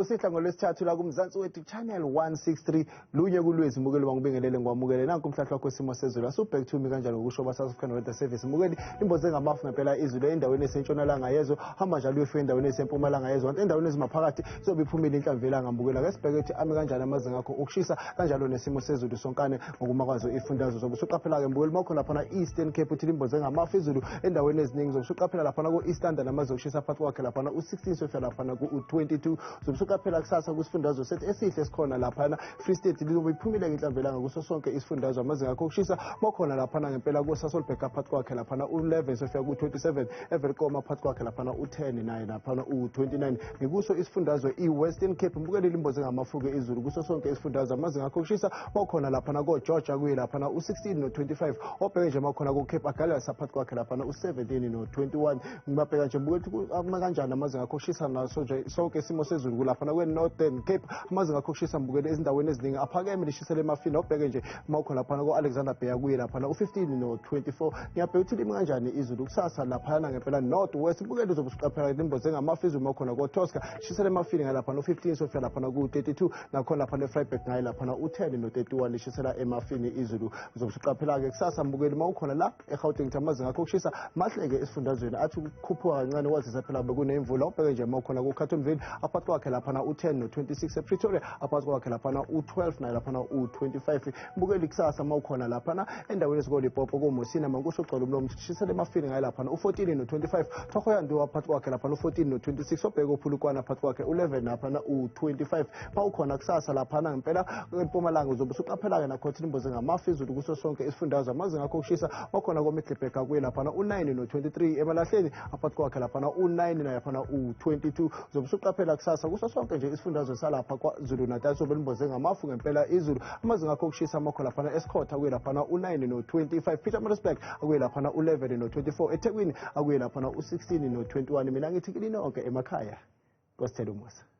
Kusihla ngolwesithathu la kuMzansi Wethu Channel 163 lunye kulwezi mbukeli wangibingelele ngiwamukele nanku umhlahlo wakho isimo sezulu asubhek to me kanjalo ngokusho ba South African Weather Service mbukeli imboze ngamafu ngempela izulu endaweni esentshonalanga yezwe hamba njalo uyofika endaweni esempumalanga yezwe kanti endaweni ezimaphakathi izobe iphumile inhlamvu yelanga mbukeli ake sibheke ukuthi ame kanjani amazinga akho ukushisa kanjalo nesimo sezulu sonkane ngokuma kwazo ifundazwe zobe usuqaphela-ke mbukeli uma ukhona laphana Eastern Cape uthi limboze ngamafu izulu endaweni eziningi zobe usuqaphela laphana ku-East London amazinga okushisa phakathi kwakhe laphana u-16 sofika laphana ku-22 zobe usuqaphela kusasa kwisifundazwe sethu esihle esikhona laphana Free State lizobe iphumile inhlamvu yelanga kuso sonke isifundazwe amazinga akho okushisa makhona laphana ngempela kuSasolburg phakathi kwakhe laphana u-11 sofika ku-27 eWelkom phakathi kwakhe laphana u-10 naye laphana u-29 ngikuso isifundazwe i-Western Cape mbukeli limboze ngamafuke izulu kuso sonke isifundazwe amazinga akho okushisa makhona laphana ko-George kuye laphana u-16 no-25 obheke nje makhona ku-Cape Agulhas phakathi kwakhe laphana u-17 no-21 ngibabheka nje mbuke ukuthi ama kanjani amazinga akho okushisa naso nje sonke isimo sezulu kulaphana kwe-Northern Cape amazinga akho okushisa mbukele ezindaweni eziningi aphakeme lishisele emafini obheke nje mawukhona laphana ko-Alexander Bay kuye laphana u-15 no-24 ngiyabheka ukuthi limi kanjani izulu kusasa laphana ngempela North West mbukele uzobe usuqaphela limboze ngamafu izulu mawukhona ko-Tosca lishisele emafini ngalaphana u-15 sofika laphana ku-32 nakhona laphana eVryburg ngaye laphana u-10 no-31 lishisela emafini izulu uzobe usuqaphela-ke kusasa mbukeli mawukhona la eGauteng ukuthi amazinga akho okushisa mahle-ke esifundazweni athi ukukhuphuka kancane kwazise phela bekunemvula ubheke nje mawukhona ku-Carltonville aphathi kwakhe laphana u-10 no-26 ePretoria aphathi kwakhe laphana u-12 naye laphana u-25 mbukeli kusasa mawukhona laphana endaweni esikoLimpopo koMusina mankusho ogcwele umlomo shisela emafini ngaye laphana u-14 no-25 Thohoyandou aphathi kwakhe laphana u-14 no-26 obheke uPhulukwana aphathi kwakhe u-11 laphana u-25 mawukhona kusasa laphana ngempela eMpumalanga uzobe usuqaphela-ke nakho ukuthi limboze ngamafu izulu kuso sonke isifundazwe amazinga akho okushisa wakhona koMiddelburg akuye laphana u-9 no-23 emalahleni aphathi kwakhe laphana u-9 naye laphana u-22 uzobe usuqaphela kusasa kuso sonke nje isifundazwe salapha kwaZulu Natal sobe limboze ngamafu ngempela izulu amazinga akho okushisa amakho laphana eSkhotha akuye laphana u-9 no-25 Pietermaritzburg akuye laphana u-11 no-24 eThekwini akuye laphana u-16 no-21 mina ngithi kini nonke emakhaya Nkosithela umusa.